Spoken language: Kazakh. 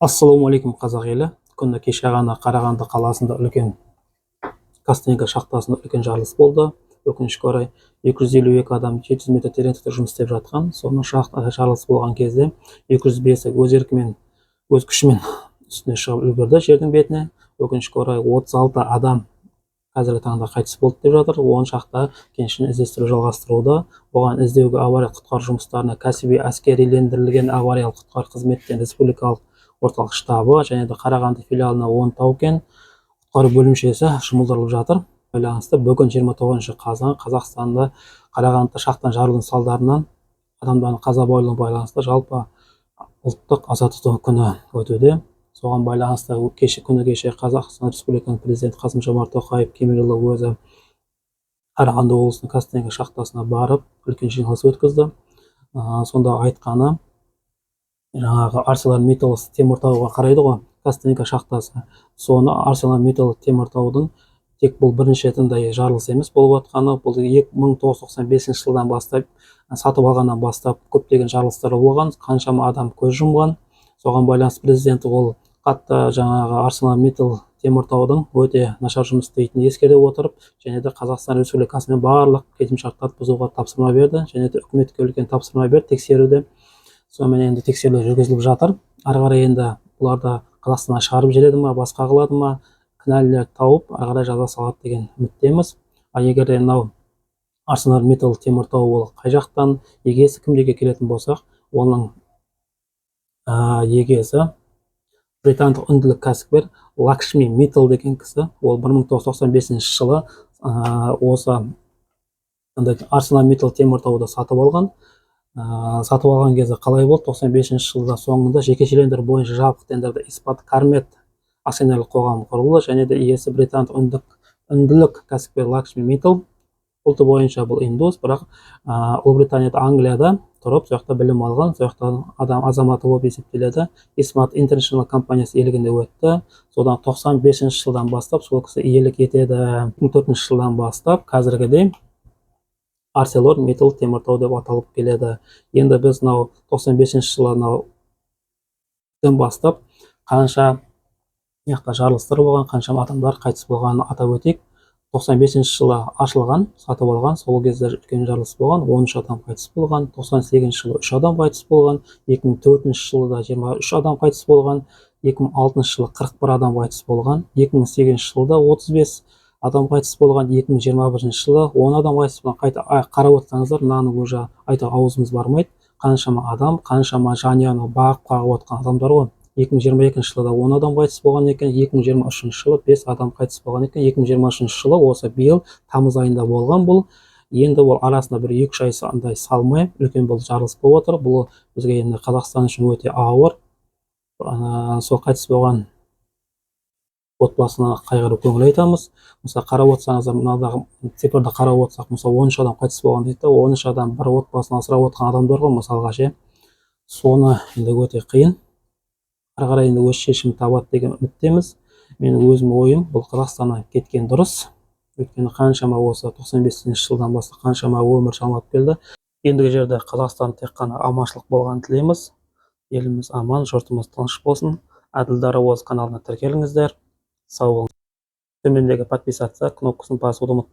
Ассалаумағалейкум, қазақ елі! Күні кеше ғана Қарағанды қаласында үлкен Костенко шахтасында үлкен жарылыс болды. Өкінішке орай, 252 адам 700 метр тереңдікте жұмыс істеп жатқан. Соның шахта жарылыс болған кезде 205-і өз еркімен, өз күшімен үстіне шығып үлгерді жердің бетіне. Өкінішке орай, 36 адам қазіргі таңда қайтыс болды деп жатыр. 10 шахта кеншіні іздестіру жалғастыруда. Оған іздеуге, авариялық құтқару жұмыстарына кәсіби әскерилендірілген авариялық құтқару қызметтен республикалық орталық штабы және де Қарағанды филиалына 10 тау кен құтқару бөлімшесі жұмылдырылып жатыр. Байланысты бүгін, 29 қазан, Қазақстанда Қарағандыда шахтаның жарылуының салдарынан адамдардың қаза болуына байланысты жалпы ұлттық аза тұту күні өтуде. Соған байланысты кеше, күні кеше Қазақстан Республикасының президенті Қасым Жомарт Тоқаев Кемелұлы өзі Қарағанды облысының Костенко шахтасына барып, үлкен жиналыс өткізді. Сонда айтқаны, жаңағы Арселор Миттал Теміртауға қарайды ғой Костенко шахтасы, соны Арселор Миттал Теміртаудың тек бұл бірінші рет ындай жарылыс емес болып жатқаны. Бұл 1995 жылдан бастап, сатып алғаннан бастап көптеген жарылыстар болған, қаншама адам көз жұмған. Соған байланысты президент ол қатты жаңағы Арселор Миттал Теміртаудың өте нашар жұмыс істейтінін ескере отырып және де Қазақстан Республикасымен барлық келісімшарттарды бұзуға тапсырма берді және де үкіметке үлкен тапсырма берді тексеруді. Сонымен енді тексерулер жүргізіліп жатыр. Ары қарай енді бұларды Қазақстаннан шығарып жібереді ма, басқа қылады ма, кінәлілерді тауып, ары қарай жаза салады деген үміттеміз. Ал егер де мынау Арселор Миттал Теміртау ол қай жақтан, егесі кім деге келетін болсақ, оның егесі британдық үнділік кәсіпкер Лакшми Миттал деген кісі. Ол 1995 жылы осы андай Арселор Миттал Теміртауды сатып алған. Сатып алған кезде қалай болды? 95 жылда соңында жекешелендіру бойынша жабық тендерде Испат Кармет акционерлік қоғамы құрылды және де иесі британдық үнділік кәсіпкер Лакшми Миттал. Ұлты бойынша бұл индус, бірақ Ұлыбританияда, Англияда тұрып, сол жақта білім алған, сол жақтан адам азаматы болып есептеледі. Исмат Интернешнл компаниясы иелігінде өтті. Содан 95 жылдан бастап сол кісі иелік етеді. 2004 жылдан бастап қазіргідей Арселор Миттал Теміртау деп аталып келеді. Енді біз мынау 95 жылы мынау бастап қанша мына жақта жарылыстар болған, қаншама адамдар қайтыс болғанын атап өтейік. 95 жылы ашылған, сатып алған, сол кезде үлкен жарылыс болған, 13 адам қайтыс болған. 98 жылы 3 адам қайтыс болған, 2004 жылы да 23 адам қайтыс болған, 2006 жылы 41 адам қайтыс болған, 2008 жылы да 35 адам қайтыс болған, 2021 жылы 10 адам қайтыс болған. Қайта қарап отырсаңыздар, мынаны уже айта аузымыз бармайды, қаншама адам, қаншама жанұяны бағып қағып отқан адамдар ғой. 2022 жылы да 10 адам қайтыс болған екен, 2023 жылы 5 адам қайтыс болған екен. 2023 жылы осы биыл тамыз айында болған бұл. Енді ол арасында бір 2-3 ай андай салмай үлкен бұл жарылыс болып отыр. Бұл бізге енді, Қазақстан үшін өте ауыр. Сол қайтыс болған отбасына қайғырып көңіл айтамыз. Мысалы, қарап отырсаңыздар, мынадағы цифрды қарап отырсақ, мысалы, 13 адам қайтыс болған дейді да, 13 адам бір отбасын асырап отқан адамдар ғой мысалға ше. Соны енді өте қиын. Ары қарай енді өз шешімін табады деген үміттеміз. Менің өзім ойым, бұл Қазақстаннан кеткен дұрыс, өйткені қаншама осы 95 жылдан бастап қаншама өмір жалмап келді. Ендігі жерде Қазақстан тек қана аманшылық болғанын тілейміз. Еліміз аман, жұртымыз тыныш болсын. Әділ Дарабоз каналына тіркеліңіздер. Сау болыңыз. Төмендегі подписаться кнопкасын басуды ұмытпаңыз.